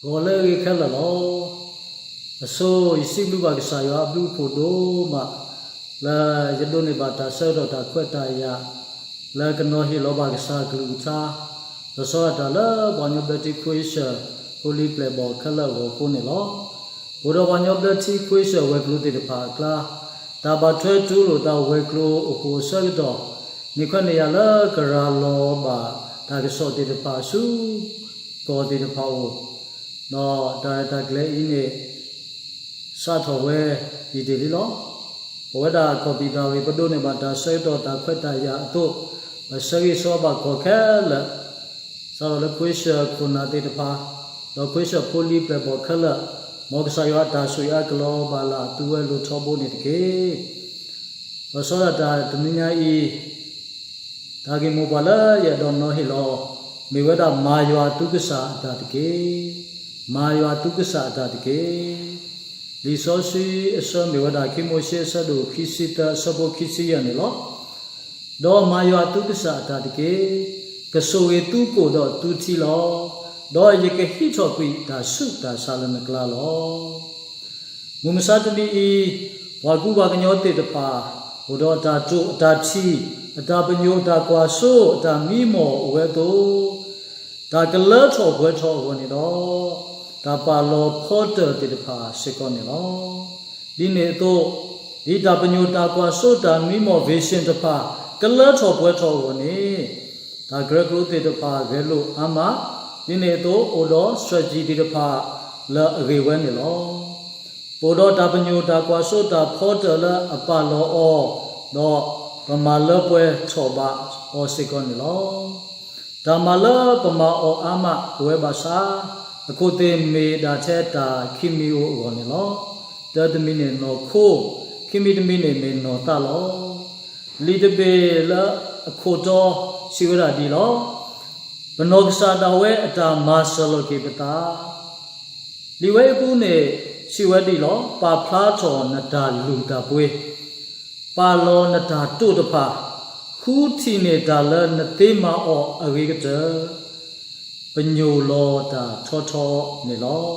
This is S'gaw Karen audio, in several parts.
ဂီၤလၢအဂ့ၤခဲလၢာ်လီၤ. အဆိ ယစံးဘျုးဘၣ်ကစၢ်ယွၤအဘျုးအဖှိၣ်ဒိၣ်မး လၢယဒိးန့ၢ်ဘၣ်တၢ်ဆၢကတီၢ်တၢ်ခွဲးတၢ်ယာ် လၢကနီၤဟ့ၣ်လီၤဘၣ်ကစၢ်အကလုၢ်ကထါ လီၤဆီဒၣ်တၢ်လၢပှၤကညီဘျၢထံခွ့ဆၢၣ် ဖိလံၤပျဲၢ်ဘီၣ်ခဲလၢာ်အဂီၢ်အဃိန့ၣ်လီၤ. အိၣ်ဒီးပှၤကညီဘျၢထံခွ့ဆၢၣ်ဝဲၤကျိၤသ့ၣ်တဖၣ်အကျါ တၢ်ဘၣ်ထွဲတူၢ်လိာ်တၢ်ဝဲၤကျိၤအဃိအဆၢကတီၢ် န့ၢ်ခွဲးန့ၢ်ယာ်လၢကရၤလီၤဘၣ်တၢ်ကစီၣ်သ့ၣ်တဖၣ်ဆူ ကီၢ်သ့ၣ်တဖၣ်အအိၣ် ဒီးတၢ်ရဲၣ်တၢ်ကျဲၤအံၤန့ၣ် စးထီၣ်ဝဲဒၣ်တ့ၢ်လံလီၤ. ပဝဲဒၣ်ကီၢ်ပံၤသးဝံၤ ပဒိးန့ၢ်ဘၣ်တၢ်ဆၢကတီၢ်တၢ်ခွဲးတၢ်ယာ်အသိး ပဆၢဂ့ၤဆၢဝါဘၣ်ကီၢ်ခဲလၢာ် စးထီၣ်လၢခွ့ဆၢၣ်ခိၣ်နၢ်သ့ၣ်တဖၣ် ဒီးခွ့ဆၢၣ်ဖိလံၤပျဲၢ်ဘီၣ်ခဲလၢာ် မ်ကစၢ်ယွၤအတၢ်ဆိၣ်ဂ့ၤအါကလီၤဘၣ်လၢအသုဝဲလိၤထီဘိန့ၣ်တက့ၢ်. လီၤဆီဒၣ်တၢ်တနံၤညါအံၤ တၢ်ဂ့ၢ်မိၢ်ပှၢ်လၢယအဲၣ်ဒိးနီၤဟ့ၣ်လီၤ မ့ၢ်ဝဲဒၣ်မၤယွၤသူကစၢ်အတၢ်တက့ၢ်. မၤယွၤသူကစၢ်အတၢ်တက့ၢ်. လံာ်စီဆှံအဆၢမ့ၢ်ဝဲဒၣ် ခံမိၤၡ့အဆၢဒိၣ်ခံဆံသၢအဆၢဖိခံဆံယဲၢ်န့ၣ်လီၤ. ဒီးမၤယွၤသူကစၢ်အတၢ်တက့ၢ်. ကဆိၣ်ဂ့ၤသုကိၣ်ဒီးသုထံလီၤ. ဒီးယကဟံးထီၣ်ကွံာ်တၢ်ဆူးတၢ်ဆါလၢနကျါလီၤ. မုၢ်မဆါတနံၤအံၤ ပှၤကူပှၤကညီသ့ၣ်တဖၣ် အိၣ်ဒီးအတၢ်တိာ်အတၢ်ထံၣ် အတၢ်ပညိၣ်အတၢ်ကွၢ်စိ အတၢ်မံမီၢ်အိၣ်ဝဲအသိး တၢ်ကလၢထီၣ်ပှဲၤထီၣ်အဂီၢ်န့ၣ်ဒီး တၢ်ပာ်လီၤဖီတၢၣ်သ့ၣ်တဖၣ်စ့ၢ်ကီးန့ၣ်လီၤ. ဒ်န့ၣ်အသိး ဒ်တၢ်ပညိၣ်တၢ်ကွၢ်စိတၢ်မံမီၢ် vision တဖၣ် ကလၢထီၣ်ပှဲၤထီၣ်အဂီၢ်န့ၣ် တၢ်ကရၢကရိသ့ၣ်တဖၣ်ဂဲၤလိာ်အါမး, ဒ်န့ၣ်အသိးအိၣ်ဒီး strategy သ့ၣ်တဖၣ်လၢအဂ့ၤဝဲန့ၣ်လီၤ. ပအိၣ်ဒီးတၢ်ပညိၣ်တၢ်ကွၢ်စိတၢ်ဖီတၢၣ်လၢအပာ်လီၤအီၤ, ဒီးပမၤလၢပှဲၤထီၣ်ဘၣ်အီၤစ့ၢ်ကီးန့ၣ်လီၤ. တၢ်မၤလၢပမၤအီၤအါမးအိၣ်ဝဲဘၣ်ဆၣ်, အခိၣ်သ့ၣ်မ့ၢ်ဒၣ်ထဲတၢ်ခံမံၤဧိၤအဂီၢ်န့ၣ်လီၤ. တၢတမံၤန့ၣ်နီၢ်ခိ, ခံမံၤတမံၤန့ၣ်မ့ၢ်နီၢ်သးလီၤ. လံာ်တဘ့ၣ်လၢအခိၣ်တီစံးဝဲဒၣ်ဒ်လီၤ. ပနီၢ်ကစၢ်ဒၣ်ဝဲအတၢ်မၤစၢၤလီၤက့ၤပသး လံာ်ဝဲအပူၤန့ၣ် စံးဝဲဒ်လီၤ. ပာ်ဖျါထီၣ်နတၢ်လုၢ်တၢ်ပှ့ၤ, ပာ်လီၤနတၢ်တိာ်တဖၣ်, ဃုထံၣ်န့ၢ်တၢ်လၢနသ့မၤအီၤအဂ့ၤကတၢၢ်, ပညိၣ်လီၤတၢ်ထီထီန့ၣ်လီ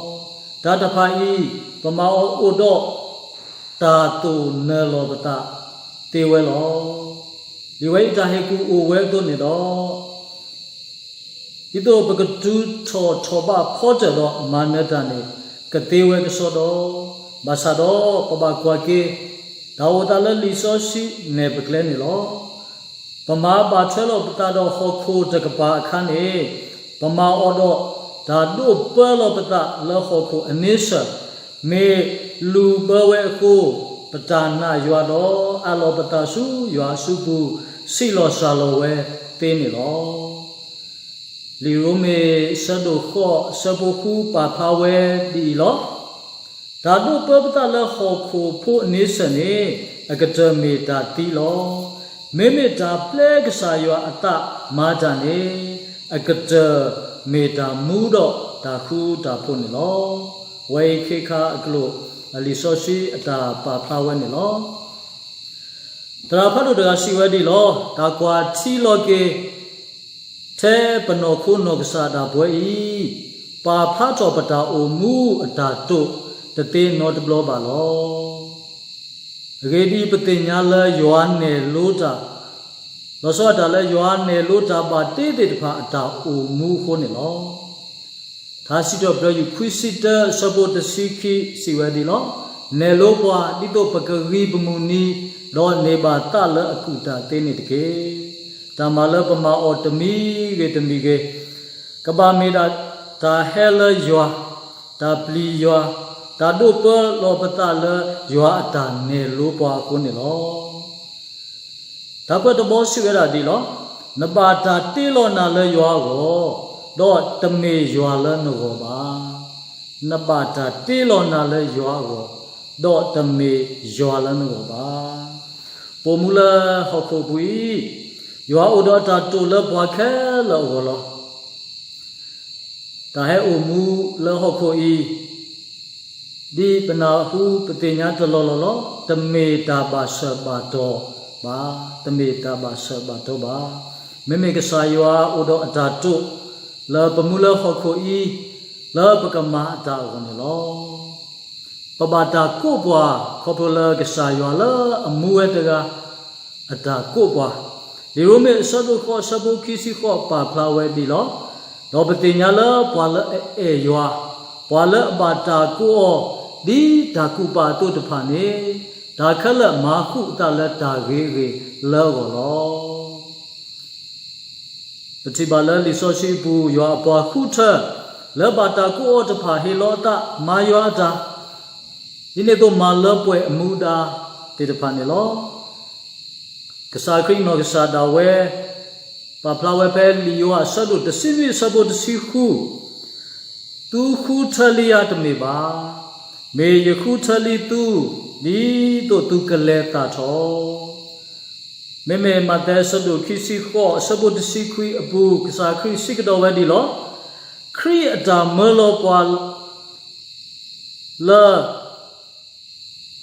ၤ. တၢ်တဖၣ်အံၤ ပမၤအီၤအိၣ်ဒီး တၢ်သိၣ်နၢၤလီၤပသးသ့ဝဲလီၤ. လံာ်ဝဲအံၤတၢ်ဟ့ၣ်ကူၣ်အိၣ်ဝဲအသိးန့ၣ်ဒီး ဒ်သိးပကတုၤထီၣ်ထီၣ်ဘးဖီတၢၣ်ဒီးမၤနၢၤတၢ်န့ၣ် ကသ့ဝဲကစီဒီ, ဘၣ်ဆၣ်ဒီးပဘၣ်ကွၢ်က့ၤ တၢ်အိၣ်သးလၢလံာ်စီဆှံနဲၣ်ပကျဲန့ၣ်လီၤ. ပမၤဘၣ်ထွဲလီၤပသးဒီးဟီၣ်ခိၣ်တကပၤအခါန့ၣ်, ပမၤအီၤဒီးတၢ်ဒိးပၢလီၤပသးလၢဟီၣ်ခိၣ်အန့ဆၢၣ်, မ့ၢ်လူၤဘၢဝဲအဃိ, ပတၢ်နာ်ယွၤဒီးအးလီၤပသးဆူယွၤအစုပူၤ စံးလီၤစၢ်လီၤဝဲသ့န့ၣ်လီၤ. လံာ်ရိမ့ၤအဆၢဒိၣ်ဃိးအဆၢဖိဃုပာ်ဖျါဝဲဒ်အံၤလီၤ. တၢ်ဒိးပၢပသးလၢဟီၣ်ခိၣ်ဖိအန့ဆၢၣ်န့ၣ် အကတၢၢ်မ့ၢ်တၢ်သံလီၤ. မ့မ့ၢ်တၢ်ပျဲကစၢ်ယွၤအသးမၤတၢ်န့ၣ် အကတၢၢ်မ့ၢ်တၢ်မူဒီးတၢ်ဃူတၢ်ဖိးန့ၣ်လီၤ. ဝဲအံၤခဲခါအကျိာ် လံာ်စီဆှံအတၢ်ပာ်ဖျါဝဲန့ၣ်လီၤ. သရၣ်ဖးဒိၣ်တဂၤစံးဝဲဒ်လီၤ. တၢ်ကွၢ်ထံလီၤက့ၤ ထဲပနီၢ်ခိနီၢ်ကစၢ်ဒၣ်ပဝဲအံၤ, ပာ်ဖျါထီၣ်ပတၢ်အိၣ်မူအတၢ်တိာ်တသ့နီတဘျီဘၣ်လီၤ. အဂ့ၢ်ဒ်အံၤ, ပသ့ၣ်ညါလၢယွၤနဲၣ်လိတၢ်, လီၤဆီဒၣ်တၢ်လၢယွၤနဲၣ်လိတၢ်ဘၣ်တ့သ့ၣ်တဖၣ်အတၢ်အိၣ်မူအဃိန့ၣ်လီၤ. ထါစံးထီၣ်ပတြၢၤ ယူၢ်ခွံဆံတၢ အဆၢဖိတဆံခံ စံးဝဲဒ်လီၤ. နဲၣ်လိပှၤ ဒ်သိးပကဂံၢ်ပမုၢ်နံၤ, ဒီးန့ၢ်ဘၣ်သးလၢအကူၣ်တၢ်သ့န့ၣ်တက့ၢ်. တၢ်မၤလၢပမၤအီၤတမံၤဂ့ၤတမံၤဂ့ၤ, ကဘၣ်မ့ၢ်ဒၣ်တၢ်ဟဲလၢယွၤ, တၢ်ပျံၤယွၤ, တၢ်ဒိးပၢလီၤပသးလၢယွၤအတၢ်နဲၣ်လိပှၤအဃိန့ၣ်လီၤ. တၢ်ကွဲးတဘီစံးဝဲဒၣ်ဒ်လီၤ. နဘၣ်တၢ်တ့လီၤနၤလၢယွၤအဂီၢ်, ဒီးတမ့ၢ်ယွၤလၢနဂီၢ်ဘၣ်. နဘၣ်တၢ်တ့လီၤနၤလၢယွၤအဂီၢ်, ဒီးတမ့ၢ်ယွၤလၢနဂီၢ်ဘၣ်. ပအိၣ်မူလၢဟီၣ်ခိၣ်ပူၤအံၤ, ယွၤအိၣ်ဒီးတၢ်တိာ်လၢပှၤခဲလၢာ်အဂီၢ်လီၤ. တၢ်ဟဲအိၣ်မူလၢဟီၣ်ခိၣ်အံၤ, ဒ်ပနၢ်ဟူပသ့ၣ်ညါတလီၢ်လီၢ်လီၤ. တမ့ၢ်တၢ်ဘၣ်ဆၢဘၣ်တီၢ်ဘၣ်, တမ့ၢ်တၢ်ဘၣ်ဆၢဘၣ်တီၢ်ဘၣ်. မ့မ့ၢ်ကစၢ်ယွၤအိၣ်ဒီးအတၢ်တိာ်လၢပမူလၢဟီၣ်ခိၣ်အံၤ, လၢပကမၤအတၢ်အဂီၢ်န့ၣ်လီၤ. ပဘၣ်တၢ်ကိးပှၤ ခီဖျိလၢကစၢ်ယွၤလၢအမူဝဲတဂၤ အတၢ်ကိးပှၤ, လံာ်ရိမ့ၤအဆၢဒိၣ်ဃိး အဆၢဖိခံဆံဃိး ပာ်ဖျါဝဲဒ်လီၤ. ဒီးပသ့ၣ်ညါလၢပှၤလၢအအဲၣ်ယွၤ, ပှၤလၢအဘၣ်တၢ်ကိးအီၤ ဒ်တၢ်ကူၣ်ပာ်အသိးတဖၣ်န့ၣ်, တၢ်ခဲလၢာ်မၤဃူအသးလၢတၢ်ဂ့ၤဂ့ၤလၢအဂီၢ်လီၤ. ပထံၣ်ဘၣ်လၢလံာ်စီဆှံအပူၤ ယွၤအပှၤဃုထၢ လၢဘၣ်တၢ်ကိးအီၤတဖၣ် ဟ့ၣ်လီၤအသး မၤယွၤအတၢ်, ဒ်န့ၣ်အသိးမၤလၢပှဲၤအမူဒါသ့ၣ်တဖၣ်န့ၣ်လီၤ. ကစၢ်ခရံာ်နီၢ်ကစၢ်ဒၣ်ဝဲ ပာ်ဖျါဝဲဖဲလံာ်ယိၤဟၣ်အဆၢဒိၣ်တဆံနွံ အဆၢဖိတဆံဃု, သုဃုထၢလံယၤတမ့ၢ်ဘၣ်, မ့ၢ်ယဃုထၢလံသု ဒ်သိးသုကလဲၤသၣ်ထီၣ် မ့မ့ၢ်မးသဲအဆၢဒိၣ်ခံဆံဃိး အဆၢဖိတဆံခွံအပူၤ ကစၢ်ခရံာ်စံးကဒီးဝဲဒ်လီၤ. ခရံာ်အတၢ်မၢလီၤပှၤ လၢ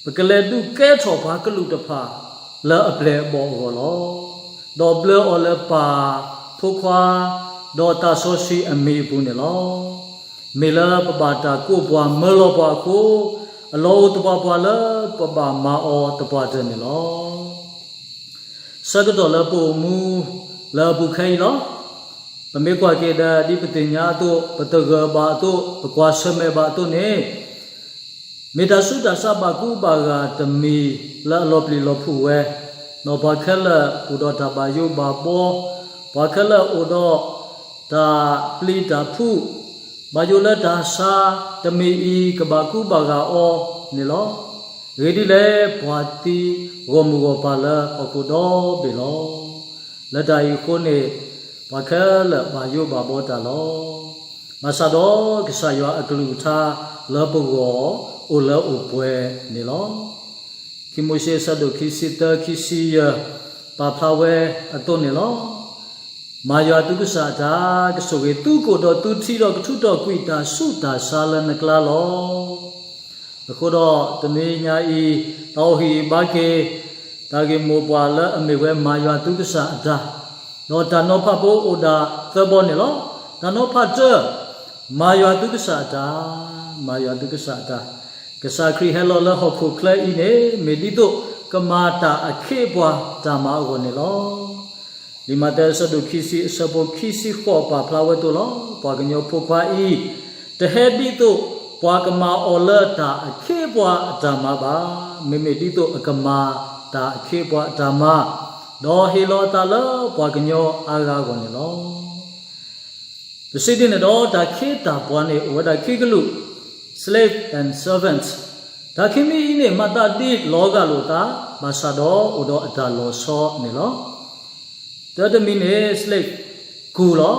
ပကလဲၤဒုးကဲထီၣ်ပှၤကလုာ်တဖၣ် လၢအပျဲၢ်အဘီၣ်အဂီၢ်လီၤ. ဒီးဘျၢအီၤလၢပၢ်, ဖိခွါ, ဒီးသးစီဆှံအမံၤအပူၤန့ၣ်လီၤ. မ့ၢ်လၢပဘၣ်တၢ်ကိးပှၤမၢလီၤပှၤအဃိ, အလီၢ်အိၣ်သပှၢ်ပှၢ်လၢပဘၣ်မၤအီၤသပှၢ်တၢၢ်န့ၣ်လီၤ. ဆၢကတီၢ်လၢပအိၣ်မူလၢအပူၤခဲအံၤလီၤ. ပမ့ၢ်ကွၢ်က့ၤဒီး ဒ်ပသ့ၣ်ညါအသိး, ပသဂၢၢ်ဘၣ်အသိး, ပကွၢ်ဆၢၣ်မဲာ်ဘၣ်အသိးန့ၣ်, မ့ၢ်တၢ်ဆူးတၢ်ဆါဘၣ်ကူဘၣ်ဂာ်တမံၤလၢအလီၤပျံၤလီၤဖုးဝဲ, ဒီးပှၤခဲလၢာ်အိၣ်ဒီးတၢ်ဘၣ်ယိၣ်ဘၣ်ဘှီ, ပှၤခဲလၢာ်အိၣ်ဒီးတၢ်ပျံၤတၢ်ဖုး, ဘၣ်ယိၣ်လၢတၢ်ဆါတမံၤအံၤ ကဘၣ်ကူဘၣ်ဂာ်အီၤန့ၣ်လီၤ. အဂ့ၢ်ဒ်လဲၣ်, ပှၤသံဂီၢ်မုၢ်ဂီၢ်ပၤလၢဟီၣ်ခိၣ်ဒီဘ့ၣ်လီၤ. လၢတၢ်အံၤအဃိန့ၣ်, ပှၤခဲလၢာ်ဘၣ်ယိၣ်ဘၣ်ဘှီတၢ်လီၤ. ဘၣ်ဆၣ်ဒီးကစၢ်ယွၤအကလုၢ်ကထါလၢပဂီၢ်အိၣ်လၢအိၣ်ပှဲၤန့ၣ်လီၤ. ခံမိၤၡ့အဆၢဒိၣ်ခံဆံသၢ ခံဆံယဲၢ် ပာ်ဖျါဝဲအသိးန့ၣ်လီၤ. မၤယွၤသုကစၢ်အတၢ်, ကဆိၣ်ဂ့ၤသုကိၣ်ဒီးသုထံဒီးကထူးထီၣ်ကွံာ်တၢ်ဆူးတၢ်ဆါလၢနကျါလီၤ. အဃိဒီးတနွံညါအံၤ တၢ်အိၣ်ဟံၣ်ဘါက့ၤ တၢ်ဂ့ၢ်မိၢ်ပှၢ်လၢအမ့ၢ်ဝဲမၤယွၤသုကစၢ်အတၢ်, ဒီးတၢ်နီၤဖးဖိအိၣ်ဒၣ်သၢဘီန့ၣ်လီၤ. တၢ်နီၤဖးတၢ, မၤယွၤသုကစၢ်အတၢ်, မၤယွၤသုကစၢ်အတၢ်, ကစၢ်ခရံာ်ဟဲလီၤလၢဟီၣ်ခိၣ်ချၢအံၤန့ၣ် မ့ၢ်ဒ်သိးကမၤတၢ်အခ့အပှၤတၢ်မၤအဂီၢ်န့ၣ်လီၤ. လံာ်မးသဲအဆၢဒိၣ်ခံဆံ အဆၢဖိခံဆံဃိး ပာ်ဖျါဝဲအသိးလီၤ. ပှၤကညီဖိခွါအံၤ တဟဲဒ်သိးပှၤကမၤအီၤလၢတၢ်အခ့အပှၤအတၢ်မၤဘၣ်. မ့မ့ၢ်ဒ်သိးအကမၤတၢ်အခ့အပှၤအတၢ်မၤ, ဒီးဟ့ၣ်လီၤအသးလၢပှၤကညီအါဂၤအဂီၢ်န့ၣ်လီၤ. ပစံးဒ်န့ၣ်ဒီး တၢ်ခ့တၢ်ပှၤန့ၣ် အိၣ်ဝဲဒၣ်ခံကလုာ်, slave and servant. တၢ်ခံမံၤအံၤန့ၣ် မၤသးဒ်လီၤဂာ်လိာ်သး, ဘၣ်ဆၣ်ဒီးအိၣ်ဒီးအတၢ်လီၤဆီန့ၣ်လီၤ. တၢ်တမံၤန့ၣ် slave, ကူၣ်လီၤ.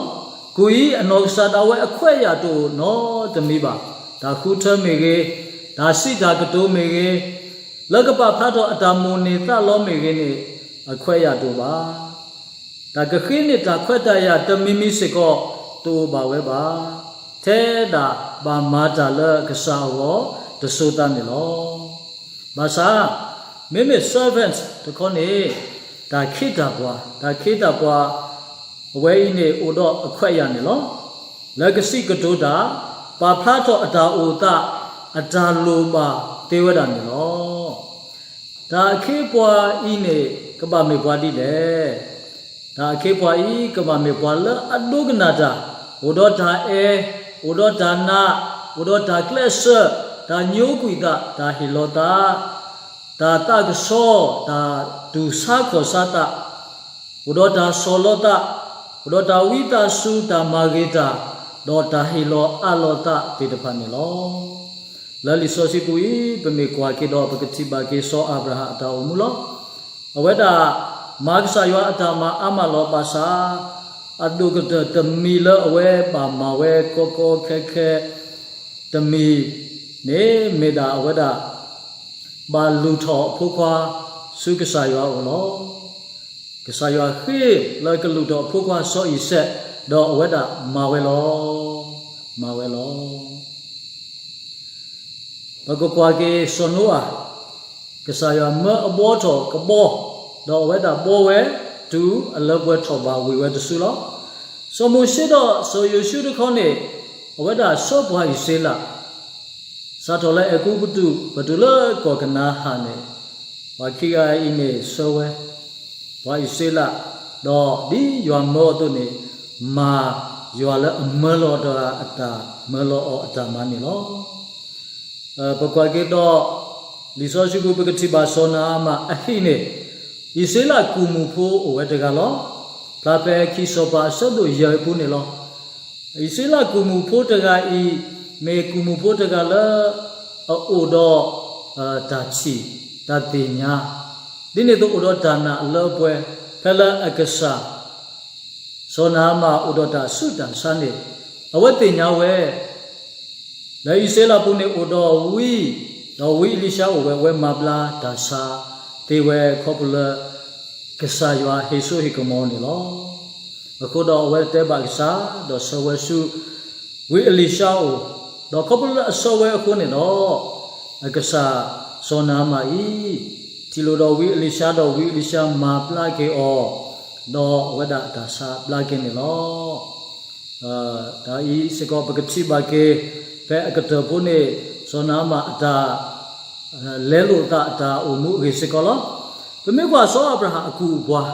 ကူၣ်အံၤအနီၢ်ကစၢ်ဒၣ်ဝဲအခွဲးအယာ်တအိၣ်နီတမံၤဘၣ်. တၢ်ဃုထၢမ့ၢ်ဂ့ၤ, တၢ်စံးတၢ်ကတိၤမ့ၢ်ဂ့ၤ, လၢကပာ်ဖျါထီၣ်အတၢ်မိၣ်န့ၢ်သးလီမ့ၢ်ဂ့ၤန့ၣ် အခွဲးအယာ်တအိၣ်ဘၣ်. တၢ်ကဃ့န့ၢ်တၢ်ခွဲးတၢ်ယာ်တမံၤမံၤစ့ၢ်ကီး တအိၣ်ဘၣ်ဝဲဘၣ်. ထဲဒၣ်ဘၣ်မၤတၢ်လၢကစၢ်အဂီၢ်တစိၤသးန့ၣ်လီၤ. ဘၣ်ဆၣ်, မ့မ့ၢ် servant တခီန့ၣ်, တၢ်ခ့တၢ်ပှၤ, တၢ်ခ့တၢ်ပှၤ အဝဲအံၤန့ၣ်အိၣ်ဒီးအခွဲးအယာ်န့ၣ်လီၤ. လၢကစံးကတိၤတၢ်, ပာ်ဖျါထီၣ်အတၢ်အိၣ်သး အတၢ်လိၣ်ဘၣ်သ့ဝဲဒၣ်န့ၣ်လီၤ. တၢ်အခ့အပှၤအံၤန့ၣ် ကဘၣ်မ့ၢ်ပှၤဒ်လဲၣ်. တၢ်အခ့အပှၤအံၤ ကဘၣ်မ့ၢ်ပှၤလၢအဒိကနၣ်တၢ်, အိၣ်ဒီးတၢ်အဲၣ်, အိၣ်ဒီးတၢ်နာ်, အိၣ်ဒီးတၢ်ကျဲးစၢး, တၢ်ညိကွံာ်သး, တၢ်ဟ့ၣ်လီၤသး, တၢ်သးကဆှီ, တၢ်တူၢ်ဆါခီၣ်ဆါသး, အိၣ်ဒီးတၢ်ဆီၣ်လီၤသး, အိၣ်ဒီးတၢ်ဝံသးစူၤ, တၢ်မၤဂ့ၤတၢ်, ဒီးတၢ်ဟ့ၣ်လီၤအးလီၤသးသ့ၣ်တဖၣ်န့ၣ်လီၤ. လၢလံာ်စီဆှံပူၤအံၤ ပမ့ၢ်ကွၢ်က့ၤဒီး ပကထံၣ်ဘၣ်က့ၤစီၤအၤဘြၤဟၣ်အတၢ်အိၣ်မူလီၤ. အဝဲဒၣ်မၤကစၢ်ယွၤအတၢ်မၤအါမးလီၤ. ဘၣ်ဆၣ် အဒိၣ်ကတၢၢ်တမံၤလၢအဝဲဘၣ်မၤဝဲကီကီခဲခဲတမံၤန့ၣ် မ့ၢ်ဒၣ်အဝဲဒၣ် ဘၣ်လုၢ်ထီၣ်အဖိခွါဆူကစၢ်ယွၤအအိၣ်လီၤ. ကစၢ်ယွၤဃ့လၢကလုၢ်ထီၣ်အဖိခွါစီၤအံၤစဲး, ဒီးအဝဲဒၣ်မၤဝဲလီၤ. မၤဝဲလီၤ. ပကကွၢ်က့ၤစီၤနိအၤ, ကစၢ်ယွၤမၢအဘှီထီၣ်ကဘီ, ဒီးအဝဲဒၣ်ဘှီဝဲတုၤအလၢပှဲၤထီၣ်ဘၣ်ဝံၤဝဲတစုလီၤ. စီၤမိၤၡ့ဒီးစီၤယိၤၡူတခီန့ၣ်, အဝဲဒၣ်ဆှၢပှၤအံၣ်စရ့လး စးထီၣ်လၢအဲၤကူပတူး ပတုၤလၢကီၢ်ကနၤအၣ်န့ၣ်, ပှၤခံဂၤအံၤန့ၣ်ဆှၢဝဲ ပှၤအံၣ်စရ့လး, ဒီးဒ်ယွၤမၢအီၤအသိးန့ၣ်, မၤယွၤလၢအမၢလီၤတဂၤအတၢ်မၢလီၤအီၤအတၢ်မၤန့ၣ်လီၤ. ပကွၢ်က့ၤဒီး လံာ်စီဆှံပူၤ ပကထံၣ်ဘၣ်စီၤနၤအမၣ်အဟံၣ်န့ၣ်, အံၣ်စရ့လးကုၢ်မုၣ်ဖိအိၣ်ဝဲတဂၤလီၤ. ဖျါဖဲခံစီၤပၤအဆၢဒိၣ်ယဲၢ်အပူၤန့ၣ်လီၤ. အံၣ်စရ့လးကုၢ်မုၣ်ဖိတဂၤအံၤ မ့ၢ်ကုၢ်မုၣ်ဖိတဂၤလၢ အအိၣ်ဒီး တၢ်ထံၣ် တၢ်သ့ၣ်ညါ, ဒ်န့ၣ်အသိးအိၣ်ဒီးတၢ်နာ်အလၢအပှဲၤ ဖဲလၢအကစၢ် စီၤနၤအမၣ်အိၣ်ဒီးတၢ်ဆူးတၢ်ဆါန့ၣ်, အဝဲသ့ၣ်ညါဝဲ လၢအံၣ်စရ့လးပူၤန့ၣ်အိၣ်ဒီးဝံ, ဒီးဝံအ့လံၡါအိၣ်ဝဲ အဝဲမၤဘျါတၢ်ဆါသ့ဝဲခီဖျိလၢ ကစၢ်ယွၤဟ့ၣ်စိဟ့ၣ်ကမီၤန့ၣ်လီၤ. အဃိဒီးအဝဲတဲဘၣ်ကစၢ် ဒီးဆှၢဝဲဆူ ဝံအ့လံၡါအအိၣ်, ဒီးခီဖျိလၢအဆှၢဝဲအဃိန့ၣ်ဒီး, အကစၢ်စီၤနၤအမၣ်အံၤ ထံၣ်လိာ်ဒီးဝံအ့လံၡါ ဒီးဝံအ့လံၡါမၤဘျါက့ၤအီၤ, ဒီးအဝဲဒၣ်တၢ်ဆါဘျါက့ၤန့ၣ်လီၤ. တၢ်အံၤစ့ၢ်ကီးပကထံၣ်ဘၣ်က့ၤ ဖဲအကတၢၢ်ဖိန့ၣ် စီၤနၤအမၣ်အတၢ် လဲလိာ်သးအတၢ်အိၣ်မူအဂ့ၢ်စ့ၢ်ကီးလီၤ. ပမ့ၢ်ကွၢ်စီၤအၤဘြၤဟၣ်အကုၢ်အပှၤ,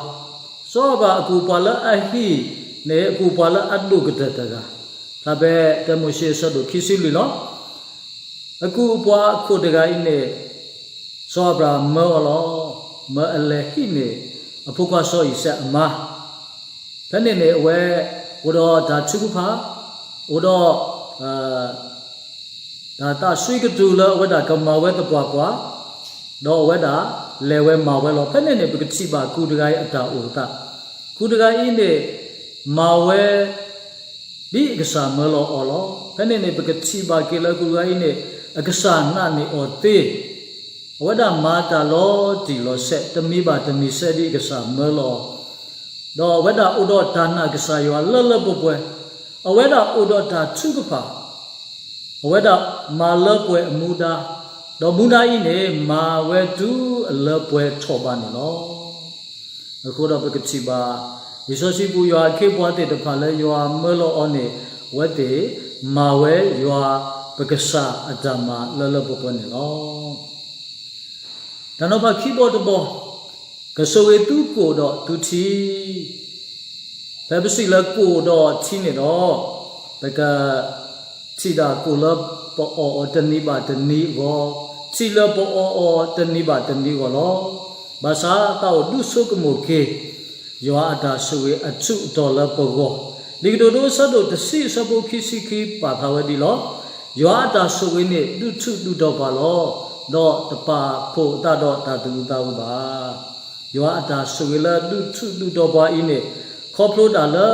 စီၤအၤဘြၤဟၣ်အကုၢ်အပှၤလၢအဟံၣ်န့ၣ် အကုၢ်အပှၤလၢအဒိၣ်ကတၢၢ်တဂၤ, ဖျါဖဲတၢမိၤၡ့အဆၢဒိၣ်ခံဆံလွံၢ်လီၤ. အကုၢ်အပှၤအခိၣ်တဂၤအံၤန့ၣ် စီၤအၤဘြၤဟၣ်မၢအီၤလီၤ. မၢအလဲၤဟံးန့ၢ် အဖိခွါစီၤအံၤစဲးအမါ, ဖဲန့ၣ်န့ၣ် အဝဲ အိၣ်ဒီးတၢ်ထုကဖၣ်, အိၣ်ဒီး တၢ်သးစွံကတုၤလၢအဝဲဒၣ်ကမၤဝဲသပှၢ်ပှၢ်, ဒီးအဝဲဒၣ်လဲၤဝဲမၤဝဲလီၤ. ဖဲန့ၣ်န့ၣ် ပကထံၣ်ဘၣ်ကုၢ်တဂၤအံၤအတၢ်အိၣ်သး, ကုၢ်တဂၤအံၤန့ၣ် မၤဝဲ ဒ်အကစၢ်မၢလီၤအီၤလီၤ. ဖဲန့ၣ်န့ၣ် ပကထံၣ်ဘၣ်က့ၤလၢကုၢ်တဂၤအံၤန့ၣ် အကစၢ်နာ်န့ၢ်အီၤသ့, အဝဲဒၣ်မၤတၢ်လီၤတံၢ်လီၤဆဲး တမံၤဘၣ်တမံၤစဲဒ်အကစၢ်မၢလီၤ ဒီးအဝဲဒၣ်အိၣ်ဒီးတၢ်နာ်ကစၢ်ယွၤလၢလၢပှဲၤပှဲၤ, အဝဲဒၣ်အိၣ်ဒီးတၢ်ထုကဖၣ်, အဝဲဒၣ်မၤလၢပှဲၤအမူဒါ, ဒီးမူဒါအံၤန့ၣ် မၤဝဲတုၤအလၢပှဲၤထီၣ်ဘၣ်န့ၣ်လီၤ. အဃိဒီးပကထံၣ်ဘၣ် လံာ်စီဆှံပူၤ ယွၤအခ့အပှၤသ့ၣ်တဖၣ်လၢယွၤမၢလီၤအီၤန့ၣ် အဝဲသ့ၣ်မၤဝဲယွၤပကစၢ်အတၢ်မၤလၢလၢပှဲၤပှဲၤန့ၣ်လီၤ. တၢ်နီၤဖးခံဘီတဘီ, ကဆိၣ်ဂ့ၤသုကိၣ်ဒီးသုထံ, ဖဲပစံးလၢကိၣ်ဒီးထံန့ၣ်ဒီး, ပကထံၣ်ဒၣ်ကိၣ်လၢပအီၣ်အီၤတနံၤဘၣ်တနံၤအဂီၢ်, ထံလၢပအီၣ်အီၤတနံၤဘၣ်တနံၤအဂီၢ်လီၤ. ဘၣ်ဆၣ်သးအိၣ်ဒုးဆိကမိၣ်က့ၤ ယွၤအတၢ်ဆိၣ်ဂ့ၤအထူးအတီၤလၢပဂီၢ်, လံာ်ကတိၤဒိအဆၢဒိၣ်တဆံအဆၢဖိခံဆံခံပာ်ဖျါဝဲဒ်လီၤ. ယွၤအတၢ်ဆိၣ်ဂ့ၤန့ၣ် ဒုးထူးဒုးတီၤပှၤလီၤ. ဒီးတပာ်ဖှိၣ်အသးဒီးတၢ်သူၣ်အုးသးအုးဘၣ်. ယွၤအတၢ်ဆိၣ်ဂ့ၤလၢဒုးထူးဒုးတီၤပှၤအံၤန့ၣ် ခီဖျိဒၣ်လၢ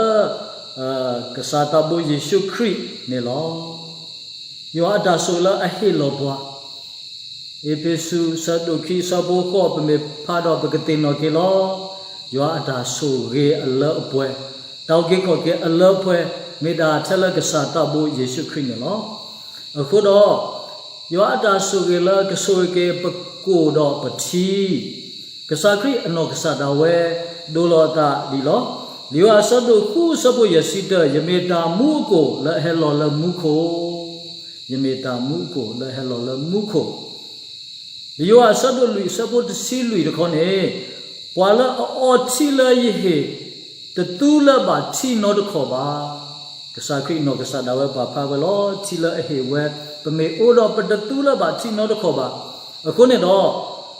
ကစၢ်သးဘိယ့ၣ်ၡူးခရံာ်န့ၣ်လီၤ. ယွၤအတၢ်ဆိၣ်ဂ့ၤလၢအဟ့ၣ်လီၤပှၤ, အ့းဖ့းစူး အဆၢဒိၣ်ခံ အဆၢဖိဃိး ပမ့ၢ်ဖးဒီးပကသ့ၣ်နီၣ်က့ၤလီၤ. ယွၤအတၢ်ဆိၣ်ဂ့ၤအလၢအပှဲၤ, တၢ်အုၣ်က့ၤခီၣ်က့ၤအလၢအပှဲၤ မ့ၢ်ဒၣ်ထဲလၢကစၢ်သးဘိယ့ၣ်ၡူးခရံာ်န့ၣ်လီၤ. အဃိဒီး ယွၤအတၢ်ဆိၣ်ဂ့ၤလၢကဆိၣ်ဂ့ၤက့ၤပကိၣ်ဒီးပထံ, ကစၢ်ခရံာ်အနီၢ်ကစၢ်ဒၣ်ဝဲ ဒိလီၤအသးဒ်လီၤ. လံာ်ယိၤဟၣ်အဆၢဒိၣ်ဃု အဆၢဖိယဲၢ်ဆံတၢ, ယမ့ၢ်တၢ်မူအကိၣ်လၢအဟဲလီၤလၢမူခိၣ်, ယမ့ၢ်တၢ်မူအကိၣ်လၢအဟဲလီၤလၢမူခိၣ်. လံာ်ယိၤဟၣ်အဆၢဒိၣ်လွံၢ် အဆၢဖိတဆံလွံၢ်တခီန့ၣ်, ပှၤလၢအအီထံလၢယဟ့ၣ် တသူလၢၤဘၣ်ထံနီတခီၣ်ဘၣ်. ကစၢ်ခရံာ်နီၢ်ကစၢ်ဒၣ်ဝဲပာ်ဖျါဝဲလီၤ. ထံလၢအဟ့ၣ်ဝဲ ပမ့ၢ်အိၣ်ဒီးပတသူလၢၤဘၣ်ထံနီတခီၣ်ဘၣ်. အဃိန့ၣ်ဒီး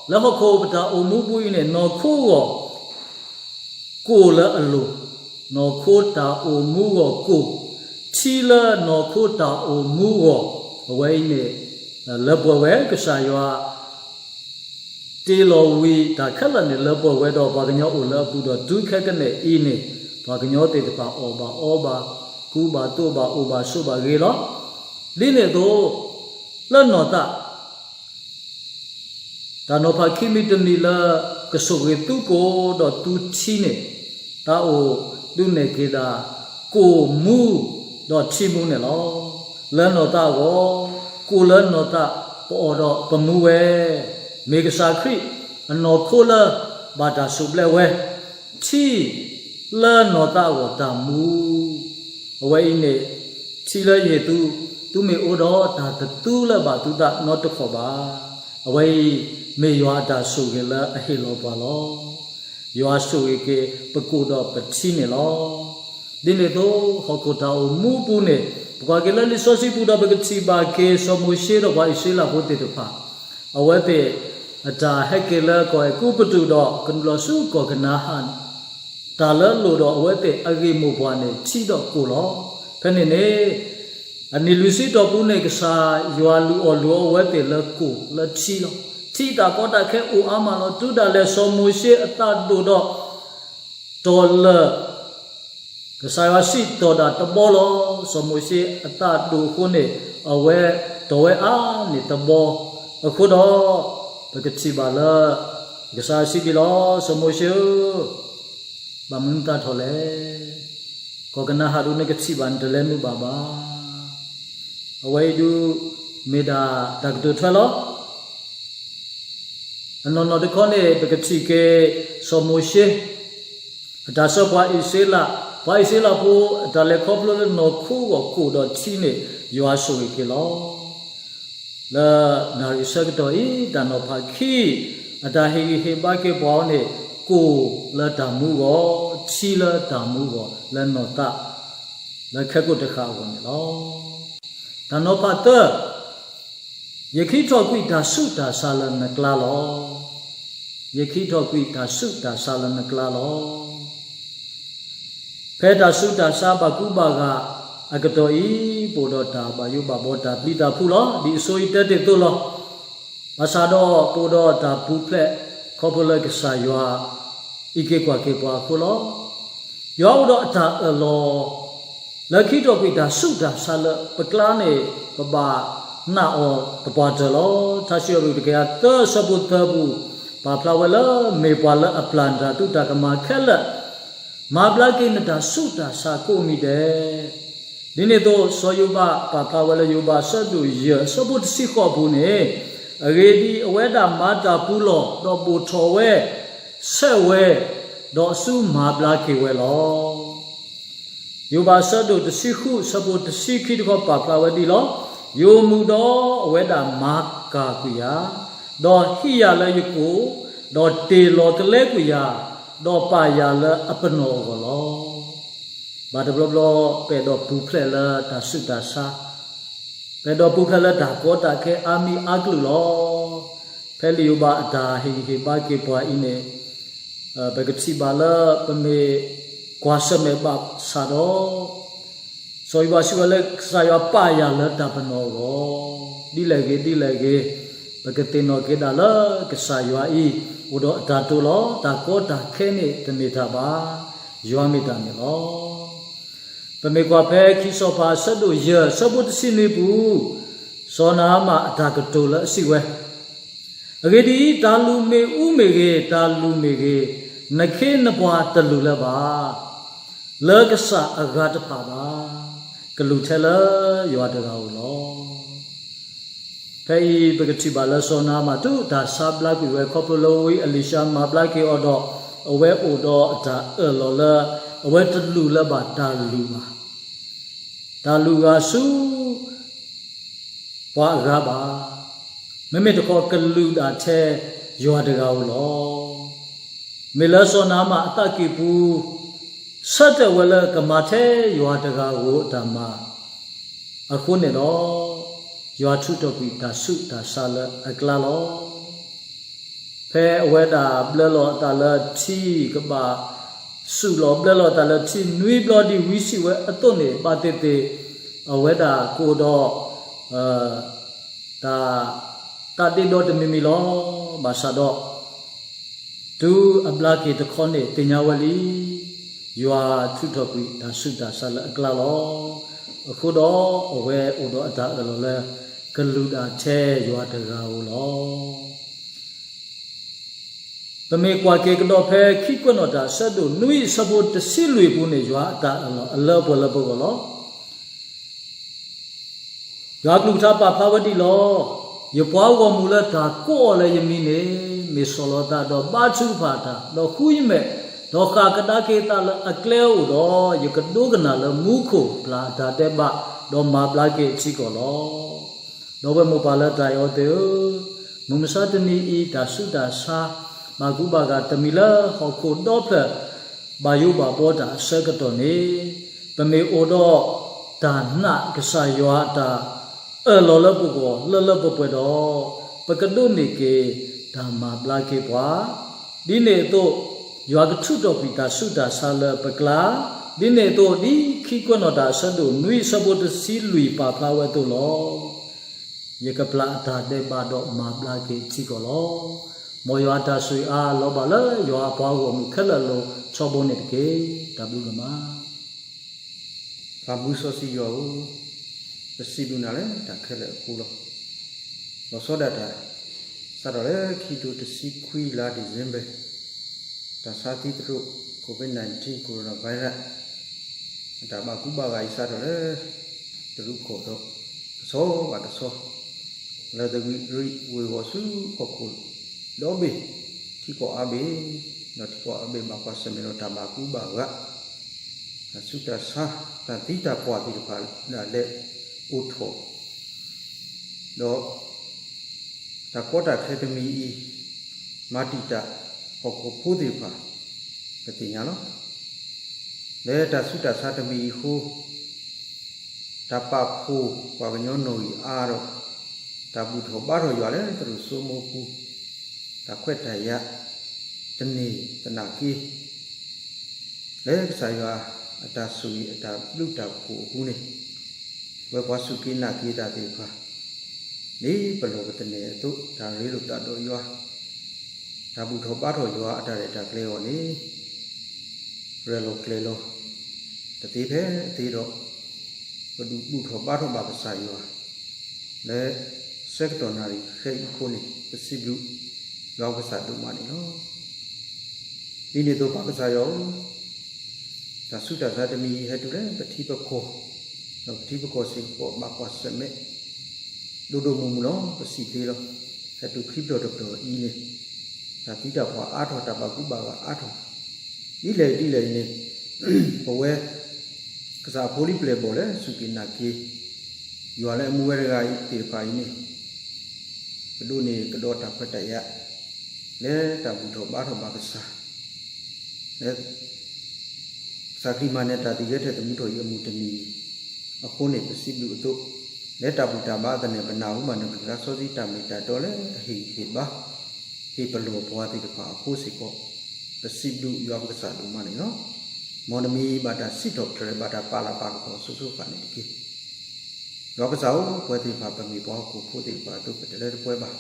လၢဟီၣ်ခိၣ်ပတၢ်အိၣ်မူပူၤအံၤန့ၣ် နီၢ်ခိအဂီၢ် ကိၣ်လၢအလိၤ, နီၢ်ခိတၢ်အိၣ်မူအဂီၢ်ကိၣ်, ထံလၢနီၢ်ခိတၢ်အိၣ်မူအဂီၢ်, အဝဲအံၤန့ၣ် လၢပှဲၤဝဲ ကစၢ်ယွၤ တ့လီၤဝံၤတၢ်ခဲလၢာ်န့ၣ် လၢပှဲၤဝဲဒီးပှၤကညီအိၣ်လၢအပူၤဒီးတုၤခဲကနံၣ်အံၤန့ၣ် ပှၤကညီသ့ၣ်တဖၣ်အီၣ်ဘၣ်အီဘၣ်, ကူဘၣ်သိးဘၣ် အိၣ်ဘၣ်ဆိးဘၣ်ဂ့ၤလီၤ. ဒ်န့ၣ်အသိး လၢနီၢ်သး တၢ်နီၤဖးခံမံၤတမံၤလၢ ကဆိၣ်ဂ့ၤသုကိၣ်ဒီးသုထံန့ၣ် တၢ်အိၣ်ဒုးနဲၣ်က့ၤဒၣ် ကိၣ်မူဒီးထံမူန့ၣ်လီၤ. လၢနီၢ်သးအဂီၢ်, ကိၣ်လၢနီၢ်သးပအီၣ်ဒီးပမူဝဲ, မ့ၢ်ကစၢ်ခရံာ်အနီၢ်ခိလၢဘၣ်တၢ်ဆိၣ်ဘျဲးဝဲ, ထံလၢနီၢ်သးအဂီၢ်တၢ်မူ, အဝဲအံၤန့ၣ် ထံလၢယဟ့ၣ်သု, သုမ့ၢ်အိၣ်ဒီးတၢ်တသူလၢၤဘၣ်သုသးနီတခီၣ်ဘၣ်. အဝဲအံၤ မ့ၢ်ယွၤအတၢ်ဆိၣ်ဂ့ၤလၢအဟ့ၣ်လီၤပှၤလီၤ. ယွၤဆိၣ်ဂ့ၤက့ၤပကိၣ်ဒီးပထံန့ၣ်လီၤ. ဒ်န့ၣ်အသိး ဟီၣ်ခိၣ်တၢ်အိၣ်မူပူၤန့ၣ် ပကွၢ်က့ၤလၢလံာ်စီဆှံပူၤဒီး ပကထံၣ်ဘၣ်က့ၤ စီၤမိၤၡ့ဒီးပှၤအံၣ်စရ့လးဖိသ့ၣ်တဖၣ် အဝဲသ့ၣ်အတၢ်ဟဲက့ၤလၢကီၢ်အဲၤကူပတူးဒီး ကနုာ်လီၤဆူကီၢ်ကနၤအၣ်န့ၣ် တၢ်လၢအလိၣ်ဒီးအဝဲသ့ၣ်အဂ့ၢ်မိၢ်ပှၢ်န့ၣ် ထံဒီးကိၣ်လီၤ. ဖဲန့ၣ်န့ၣ် အနံၣ်လွံၢ်ဆံတီၢ်ပူၤန့ၣ် ကစၢ်ယွၤလုၢ်အီၣ်လုၢ်အီအဝဲသ့ၣ်လၢကိၣ်လၢထံလီၤ. ထံတၢ်ကီတၢ်ခဲအိၣ်အါမးလီၤ. တုၤဒၣ်လဲာ်စီၤမိၤၡ့အသးဒိၣ်ဒီး တီၢ်လၢာ် ကစၢ်ယွၤစံးတီၢ်ဒၣ်တဘီလီၤ. စီၤမိၤၡ့အသးဒိၣ်အဃိန့ၣ် အဝဲတီၢ်ဝဲအါန့ၢ်တဘီ. အဃိဒီး ပကထံၣ်ဘၣ်လၢ ကစၢ်ယွၤစံးဒ်လီၤ, စီၤမိၤၡ့ဧၢ, ဘၣ်မနုၤနသးထီၣ်လဲၣ်. ကီၢ်ကနၤအၣ်ဒၣ်နကထံၣ်ဘၣ် နတလဲၤမုာ်ဘၣ်ဘၣ်. အဝဲအံၤဒုး မ့ၢ်ဒၣ်တၢ်ကတိၤထွဲလီၤ. အနီၢ်နီၢ်တခီန့ၣ် ပကထံၣ်က့ၤ စီၤမိၤၡ့ အတၢ်ဆှၢပှၤအံၣ်စရ့လး, ပှၤအံၣ်စရ့လးဖိ အတၢ်လဲၤခီဖျိလၢနီၢ်ခိအဂီၢ် ကိၣ်ဒီးထံန့ၣ် ယွၤဆိၣ်ဂ့ၤက့ၤလီၤ. လၢနၣ်ရံၣ်ဆၢကတီၢ်အံၤ တၢ်နီၤဖးခံ အတၢ်ဟ့ၣ်ဂံၢ်ဟ့ၣ်ဘါက့ၤပှၤအီၤန့ၣ် ကိၣ်လၢတၢ်မူအဂီၢ်, ထံလၢတၢ်မူအဂီၢ် လၢနီၢ်သး လၢခဲကိာ်တဃၣ်အဂီၢ်န့ၣ်လီၤ. တၢ်နီၤဖးသၢ, ယကဟံးထီၣ်ကွံာ်တၢ်ဆူးတၢ်ဆါလၢနကျါလီၤ. ယကဟံးထီၣ်ကွံာ်တၢ်ဆူးတၢ်ဆါလၢနကျါလီၤ. ဖဲတၢ်ဆူးတၢ်ဆါဘၣ်ကူဘၣ်ဂာ်အကတီၢ်အံၤ ပအိၣ်ဒီးတၢ်ဘၣ်ယိၣ်ဘၣ်ဘီ တၢ်ပျံၤတၢ်ဖုးလီၤ. ဒ်အစိၤအံၤတဲတ့ၢ်အသိးလီၤ. ဘၣ်ဆၣ်ဒီးပအိၣ်ဒီးတၢ်ပူၤဖျဲး ခီဖျိလၢကစၢ်ယွၤ အံးက့ၤကွၢ်က့ၤပှၤအဃိလီၤ. ယွၤအိၣ်ဒီးအတၢ်အၢၣ်လီၤ လၢကဟံးထီၣ်ကွံာ်တၢ်ဆူးတၢ်ဆါလၢပကျါန့ၣ် ပဘၣ်နာ်အီၤသပှၢ်တၢၢ်လီၤ. ထါစံးအီၤ တကယၤသၢ အဆၢဖိသၢပူၤ ပာ်ဖျါဝဲလၢ မ့ၢ်ပှၤလၢအပျၢ်နတၢ်သူၣ်တၢ်ကမၣ်ခဲလၢာ် မၤဘျါက့ၤနတၢ်ဆူးတၢ်ဆါကိးမံၤဒဲး. ဒ်န့ၣ်အသိး စီၤယိၤဘးပာ်ဖျါဝဲလၢ ယိၤဘးအဆၢဒိၣ်ယဲၢ် အဆၢဖိတဆံဃိးပူၤန့ၣ်, အဂ့ၢ်ဒ်အံၤ, အဝဲဒၣ်မၤတၢ်ပူၤလီၢ်, ဒီးဘိၣ်ထီၣ်ဝဲ, ဆဲးဝဲ, ဒီးအစုမၤဘျါက့ၤဝဲလီၤ. ယိၤဘးအဆၢဒိၣ်တဆံဃု အဆၢဖိတဆံခံတခီ ပာ်ဖျါဝဲဒ်လီၤ. ယအိၣ်မူဒီးအဝဲဒၣ်မၤကၤကွံာ်ယၤ, ဒီးဟံးယၤလၢယကိာ်, ဒီးတ့ၢ်လီၤကလဲကွံာ်ယၤ, ဒီးပာ်ယၤလၢအပနီၣ်အဂီၢ်လီၤ. ဘၣ်တဘျီဘျီ ပအဲၣ်ဒိးပူၤဖျဲးလၢတၢ်ဆူးတၢ်ဆါ, ပအဲၣ်ဒိးပူၤဖျဲးလၢတၢ်ကီတၢ်ခဲအါမံၤအါကလုာ်လီၤ. ဖဲလံာ်ယိၤဘးအတၢ်ဟ့ၣ်ဂံၢ်ဟ့ၣ်ဘါက့ၤပှၤအံၤန့ၣ် ပကထံၣ်ဘၣ်လၢပမ့ၢ်ကွၢ်ဆၢၣ်မဲာ်ဘၣ်ဆၣ်ဒီး စီၤယိၤဘးစံးဝဲလၢ ကစၢ်ယွၤပာ်ယၤလၢတၢ်ပနီၣ်အဂီၢ်, ဒ်လဲၣ်ဂ့ၤဒ်လဲၣ်ဂ့ၤ, ပကသ့ၣ်နီၣ်က့ၤဒၣ်လၢကစၢ်ယွၤအံၤ အိၣ်ဒီးအတၢ်တိာ်လီၤ. တၢ်ကီတၢ်ခဲန့ၣ်တမ့ၢ်တၢ်ဘၣ်, ယွၤမ့ၢ်တၢ်န့ၣ်လီၤ. ပမ့ၢ်ကွၢ်ဖဲခံစီၤပၤအဆၢဒိၣ်ယဲၢ် အဆၢဖိတဆံနွံပူၤ, စီၤနၤအမၣ်အတၢ်ကတိၤလၢအစံးဝဲ, အဂ့ၢ်ဒ်အံၤ, တၢ်လုၢ်မ့ၣ်အူမ့ၢ်ဂ့ၤ, တၢ်လုၢ်မ့ၢ်ဂ့ၤ, နခ့နပှၤတလုၢ်လၢၤဘၣ်, လၢကစၢ်အဂၤတဖၣ်ဘၣ်, ကလုၢ်ထဲလၢယွၤတဂၤဧိၤလီၤ. ဖဲအံၤပကထံၣ်ဘၣ်လၢစီၤနၤအမၣ် တုၤတၢ်ဆါဘျါကွံာ်ဝဲ ခီဖျိလၢဝံအလံၤၡါမၤဘျါက့ၤအီၤဒီး အဝဲအိၣ်ဒီးအတၢ်အၢၣ်လီၤလၢ အဝဲတလုၢ်လၢၤဘၣ်တၢ်လုၢ်ဘၣ် တၢ်လုၢ်ဂၤဆူ ပှၤအဂၤဘၣ်, မ့မ့ၢ်တခီကလုၢ်ဒၣ်ထဲယွၤတဂၤဧိၤလီၤ. မ့ၢ်လၢစီၤနၤအမၣ်အသးကံၢ်ပူၤ ဆၢတဲာ်ဝဲလၢကမၤထဲယွၤတဂၤဧိၤအတၢ်မၤ အဃိန့ၣ်ဒီး ယွၤထုးထီၣ်ကွံာ်တၢ်ဆူးတၢ်ဆါလၢအကျါလီၤ. ဖဲအဝဲဒၣ်ဘျၢလီၤအသးလၢထံကဘၣ် စူၢ်လီၤဘျၢလီၤအသးလၢထံနွံဘျီဒ်ဝံစံးဝဲအသိးန့ၣ် ဘၣ်သ့ၣ်သ့ၣ် အဝဲဒၣ်ကအိၣ်ဒီး တၢ် သးဒ့ဒီတမံၤမံၤလီၤ. ဘၣ်ဆၣ်ဒီး တုၤအဘျါက့ၤတခီန့ၣ် သ့ၣ်ညါဝဲလံ ယွၤထုးထီၣ်ကွံာ်တၢ်ဆူးတၢ်ဆါလၢအကျါလီၤ. အဃိဒီးအဝဲအိၣ်ဒီးအတၢ်အၢၣ်လီၤလၢ ကလုၢ်ဒၣ်ထဲယွၤတဂၤဧိၤလီၤ. ပမ့ၢ်ကွၢ်က့ၤကဒီးဖဲခံကွဲးနီၣ်တၢ် အဆၢဒိၣ်နွံ အဆၢဖိတဆံလွံၢ်အပူၤန့ၣ် ယွၤအတၢ်အၢၣ်လီၤအလၢပှဲၤလၢပဂီၢ်လီၤ. ယွၤအကလုၢ်ကထါပာ်ဖျါဝဲဒ်လီၤ. ယပှၤဂီၢ်မုၢ်လၢတၢ်ကိးအီၤလၢယမံၤန့ၣ် မ့ၢ်ဆီၣ်လီၤသးဒီးဘါထုကဖၣ်တၢ်, ဒီးဃုယမဲာ် ဒီးဃၣ်ကဒါက့ၤသးလၢအကျဲအအိၣ်ဒီး, ယကဒိကနၣ်လၢမူခိၣ်ပျၢ်အတၢ်ဒဲးဘး, ဒီးမၤဘျါက့ၤအထံကီၢ်လီၤ. ဒီပုၢ်ဝဲၢ်မိၢ်ပၢ်လၢတၢ်အဲၣ်အီၤသ့ၣ်ဧၢ, မုၢ်မဆါတနံၤအံၤ တၢ်ဆူးတၢ်ဆါ ဘၣ်ကူဘၣ်ဂာ်တမံၤလၢဟီၣ်ခိၣ်ဒီဖျၢၣ် ဘၣ်ယိၣ်ဘၣ်ဘှီတၢ်အဆၢကတီၢ်န့ၣ်, ပမ့ၢ်အိၣ်ဒီးတၢ်နာ်ကစၢ်ယွၤအတၢ်အၢၣ်လီၤလၢပဂီၢ်လၢလၢပှဲၤပှဲၤဒီး, ပကဒိးန့ၢ်က့ၤတၢ်မၤဘျါက့ၤပှၤ ဒ်န့ၣ်အသိး, ယွၤကထုးထီၣ်ကွံာ်တၢ်ဆူးတၢ်ဆါလၢပကျါ, ဒ်န့ၣ်အသိး ဒ်ခံကွဲးနီၣ်တၢ်အဆၢဒိၣ်နွံအဆၢဖိတဆံလွံၢ်ပာ်ဖျါဝဲအသိးလီၤ. ယကပျၢ်အတၢ်ဒဲးဘးဒီးမၤဘျါက့ၤထံကီၢ်လီၤ. မ်ယွၤအတၢ်ဆိၣ်ဂ့ၤအါလီၤဘၣ်လၢယွၤအပှၤဂီၢ်မုၢ်ခဲလၢာ်အလိၤ ထီဘိန့ၣ်တက့ၢ်. တၢ်ဘျုးဒိၣ်မး. ပၢ်မူစီဆှံယွၤဧၢ, ပစံးဘျုးနၤလၢတၢ်ခဲလၢာ်အဃိလီၤ. လီၤဆီဒၣ်တၢ် စးထီၣ်လၢခံကထိတဆံခွံလါ December တၢ်ဆါသံသတြိာ် COVID nineteen coronavirus အတၢ်ဘၣ်ကူဘၣ်ဂာ်အံၤ စးထီၣ်လၢ တရူးကီၢ်ဒီး တဆီဘၣ်တဆီ လၢတဂံၢ်ရံၣ်ဝ့ၤဝီၤဆူဟီၣ်ခိၣ်ဒီဘ့ၣ် ထံကီၢ်အါဘ့ၣ်, ဒီးထံကီၢ်အါဘ့ၣ်ဘၣ်ကွၢ်ဆၢၣ်မဲာ်ဒီးတၢ်ဘၣ်ကူဘၣ်ဂာ်, တၢ်ဆူးတၢ်ဆါ, တၢ်သံတၢ်ပှၢ်သ့ၣ်တဖၣ်ဒၣ်လဲာ်အိၣ်ထီၣ်, ဒီး တၢ်ကီတၢ်ခဲတမံၤအံၤ မၤတံာ်တာ်ဟီၣ်ခိၣ်ဖိသ့ၣ်တဖၣ် ပသ့ၣ်ညါလီၤ. လၢတၢ်ဆူးတၢ်ဆါတမံၤအံၤအဃိ တၢ်ပာ်ဖှိၣ်ပှၤကညီနီၣ်ဂံၢ်အါဒီး တၢ်ဘူၣ်ထီၣ်ဘါထီၣ်ယွၤလၢသရိာ်စိမိပူၤ, တၢ်ခွဲးတၢ်ယာ် တန့ၢ်သနာ်က့ လၢကစၢ်ယွၤအတၢ်ဆိၣ်ဂ့ၤအတၢ်ဘျုးတၢ်ဖှိၣ်အပူၤန့ၣ်, ဝဲပှၤစူၢ်က့ၤနာ်က့ၤတၢ်သ့ၣ်တဖၣ် ဒ်ပလီၢ်ပသနၢၣ်အသိး တၢ်ရ့လိာ်သးဒီးယွၤ, တၢ်ဘူၣ်ထီၣ်ဘါထီၣ်ယွၤအတၢ်ရဲၣ်တၢ်ကျဲၤအဂီၢ်န့ၣ် ရဲၣ်လီၤကျဲၤလီၤ တသ့ဖဲအသ့ဒီး ပဒုးဘူၣ်ထီၣ်ဘါထီၣ်ဘၣ်ကစၢ်ယွၤ လၢဆၢကတီၢ်နၣ်ရံၣ်ခဲအံၤအဃိန့ၣ် ပစံးဘျုးယွၤကစၢ်ဒိၣ်မးန့ၣ်လီၤ. ဒ်န့ၣ်အသိးပၢ်ကစၢ်ယွၤဧၢ, တၢ်ဆူးတၢ်ဆါတမံၤအံၤဟဲတုၤလၢပထံပကီၢ်, ဒီးပထံပကီၢ်စ့ၢ်ကီးဘၣ်ကွၢ်ဆၢၣ်မဲာ် ဒိၣ်ဒိၣ်မုၢ်မုၢ်လီၤ. ပစံးသ့လီၤ. ဟဲတုၤခံပျီၢ်တပျီၢ်အံၤန့ၣ်, တၢ်သံတၢ်ပှၢ်အါထီၣ် တၢ်ဘၣ်ကူဘၣ်ဂာ်အါထီၣ်, ဒ်လဲၣ်ဒ်လဲၣ်အံၤန့ၣ်, ပဝဲ ကစၢ်အဖိလံပျဲၢ်ဘီၣ်လၢစူၢ်က့ၤနာ်က့ၤ ယွၤလၢအမူဝဲတဂၤအံၤသ့ၣ်တဖၣ်အံၤန့ၣ်, ပဒိးန့ၢ်ကဒီးတၢ်ခွဲးတၢ်ယာ် လၢတၢ်ဘူၣ်ထီၣ်ဘါထီၣ်ဘၣ်ကစၢ်, လၢ ကစၢ်ခရံာ်မၤနၢၤတၢ်သံၣ်ဂဲၤထၢၣ်သမူထီၣ်အံၤအမုၢ်တနံၤအံၤ အဃိန့ၣ် ပစံးဘျုးအသိး, လၢတၢ်ဘူၣ်တၢ်ဘါအသနၢၣ် ပနၢ်ဟူဘၣ်နကလုၢ်ကထါစီဆှံတၢ်မ့ၢ်တၢ်တီလၢအဟ့ၣ်ဂံၢ်ဟ့ၣ်ဘါ ဟ့ၣ်ပလီၢ်ပှၤသ့ၣ်တဖၣ်အဃိစ့ၢ်ကီး, ပစံးဘျုးယွၤပကစၢ်ဒိၣ်မးန့ၣ်လီၤ. မ်တမံၤဘၣ်တၢ်စံးထီၣ်ပတြၢၤ ဘၣ်တၢ်ပာ်လၤပာ်ကပီၤအစိၤစိၤအဃၣ်န့ၣ်တက့ၢ်. ယွၤကစၢ်ဧၢ, ပဝဲသ့ၣ်တဖၣ်ပမ့ၢ်ပှၤဟီၣ်ခိၣ်ဖိသ့ၣ်တဖၣ်အသိး ပတလၢတပှဲၤဘၣ်.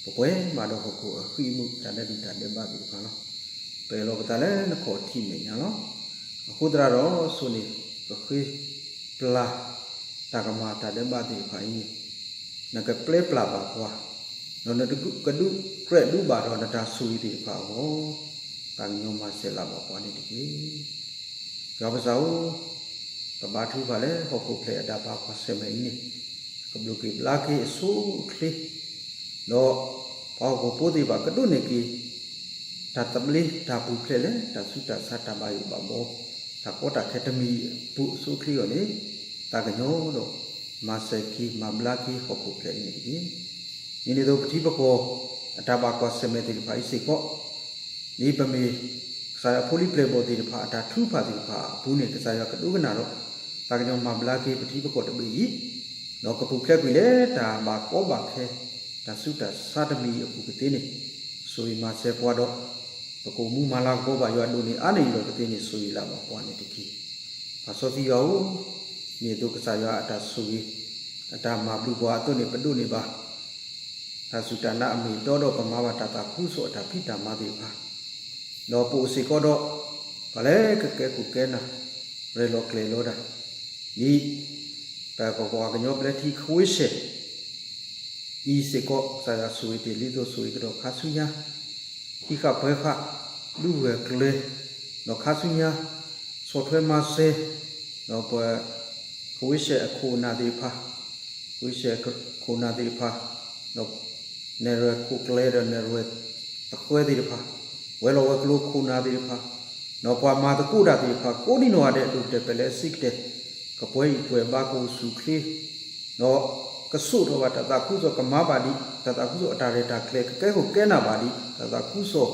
ပပှဲၤမးဒီးဟီၣ်ခိၣ်အဃံအမူး တၢ်ဒဲးဘးတၢ်ဒဲးဘးသ့ၣ်တဖၣ်လီၤ. ပအၢၣ်လီၤပသးလၢနခီၣ်ထံးမဲာ်ညါလီၤ. အဃိသတးဒီး ဆိၣ်န့ၢ် ပဃ့ပျၢ် တၢ်ကမၣ်တၢ်ဒဲးဘးသ့ၣ်တဖၣ်အံၤန့ၣ်, နကပျဲပျၢ်ဘၣ်ပှၤ, ဒီးနကဒုးကြဲးဒုးဘၣ်ဒီးနတၢ်ဆိၣ်ဂ့ၤသ့ၣ်တဖၣ်အဂီၢ်, သးကညီၤမၤစၢၤလၢ်ဘၣ်ပှၤန့ၣ်တက့ၢ်. ယွၤပကစၢ်ဧၢ, ပဘါထုကဖၣ်လၢဟီၣ်ခိၣ်ဖျၢၣ်အတၢ်ဘၣ်ကွၢ်ဆၢၣ်မဲာ်အံၤန့ၣ်, ကဘျုးက့ၤဘျါက့ၤအဆိအချ့, ဒီးပှၤဟီၣ်ခိၣ်ဖိသ့ၣ်တဖၣ်ကဒိးန့ၢ်က့ၤ တၢ်သဘျ့တၢ်ပူၤဖျဲးလၢတၢ်ဆူးတၢ်ဆါတၢ်ဘၣ်ယိၣ်ဘၣ်ဘှီ, တၢ်ကီတၢ်ခဲတမံၤအပူၤအဆိအချ့အဂီၢ်န့ၣ်, သးကညီၤဒီး မၤစၢၤက့ၤမၤဘျါက့ၤဟီၣ်ခိၣ်ဖျၢၣ်အံၤန့ၣ်တက့ၢ်. ဒ်န့ၣ်အသိးပထံပကီၢ် အတၢ်ဘၣ်ကွၢ်ဆၢၣ်မဲာ်သ့ၣ်တဖၣ်အံၤစ့ၢ်ကီး, ဒ်ပမ့ၢ် ကစၢ်ယွၤဖိလံၤပျဲၢ်ဘီၣ်သ့ၣ်တဖၣ် အတၢ်ထုကဖၣ်သ့ၣ်တဖၣ်အပူၤန့ၣ် ကစၢ်ယွၤကဒိကနၣ်ဒီး သးကညီၤမၤဘျါက့ၤပထံပကီၢ်တဘ့ၣ်အံၤ, ဒီးကပူၤဖျဲးကွံာ်လၢတၢ်ဘၣ်ကီဘၣ်ခဲ တၢ်ဆူးတၢ်ဆါတမံၤအံၤအပူၤကသ့န့ၣ်, ဆိၣ်ဂ့ၤမၤစၢၤပှၤဒီး ပကအိၣ်မူမၤလၤကပီၤဘၣ်ယွၤဒိၣ်န့ၢ်အါန့ၢ်အံၤဒီးကသ့န့ၣ် ဆိၣ်ဂ့ၤလၢ်ဘၣ်ပှၤန့ၣ်တက့ၢ်. ပၢ်စီဆှံယွၤဧၢ, ဒ်န့ၣ်အသိးကစၢ်ယွၤအတၢ်ဆိၣ်ဂ့ၤ အတၢ်မၤဘျုးပှၤအသိးန့ၣ် ပဒိးန့ၢ်ဘၣ် တၢ်စူၢ်တၢ်နာ်အမ့ၢ်အတီဒီး ပမၤဘၣ်တၢ်သးခုစိၤအတၢ်ဖံးတၢ်မၤသ့ၣ်တဖၣ်, ဒီးပအိၣ်စ့ၢ်ကီးဒီး ပှၤလၢကကဲခိၣ်ကဲနၢ် ရဲၣ်လီၤကျဲၤလီၤတၢ်, ဒ် ပကကွၢ်ကညီဘျၢထံ ခွ့ရှဲၣ် အံၤစ့ၢ်ကီး ကစၢ်ယွၤဆိၣ်ဂ့ၤတ့ၢ်လံအသိး ဆိၣ်ဂ့ၤကဒီးခါဆူညါ ဟံးဃာ်ပှဲၤဃာ် ဒုးဂၢၢ်ကျၢၤ ဒီးခါဆူညါ ဆီၣ်ထွဲမၤစၢၤ ဒီးပ ခွ့ရှဲၣ်အခိၣ်အနၢ်သ့ၣ်တဖၣ်, ခွ့ရှဲၣ်အခိၣ်အနၢ်သ့ၣ်တဖၣ်, ဒီးနဲၣ်ရွဲၣ်ခိၣ်ကျဲဒီးနဲၣ်ရွဲၣ်သဃဲသ့ၣ်တဖၣ်, ဝဲၤလီၢ်ဝဲၤကျိၤခိၣ်နၢ်သ့ၣ်တဖၣ်, ဒီးပှၤမၤသကိးတၢ်သ့ၣ်တဖၣ် ကိးဒံနီၢ်ဂၤဒဲး အဒိၣ်ကတၢၢ်ပလဲအဆံးကတၢၢ် ကပှဲၤအံၣ်ပှဲၤဘါ ကအိၣ်ဆူၣ်ချ့ ဒီးကဆိးထီၣ်ဘၣ်တၢ်သးခုကစီၣ် ကမၤဘၣ်ဒံး တၢ်သးခုကစီၣ်အတၢ်ရဲၣ်တၢ်ကျဲၤ ကကဲခိၣ်ကဲနၢ်ဘၣ်ဒံး တၢ်သးခုကစီၣ်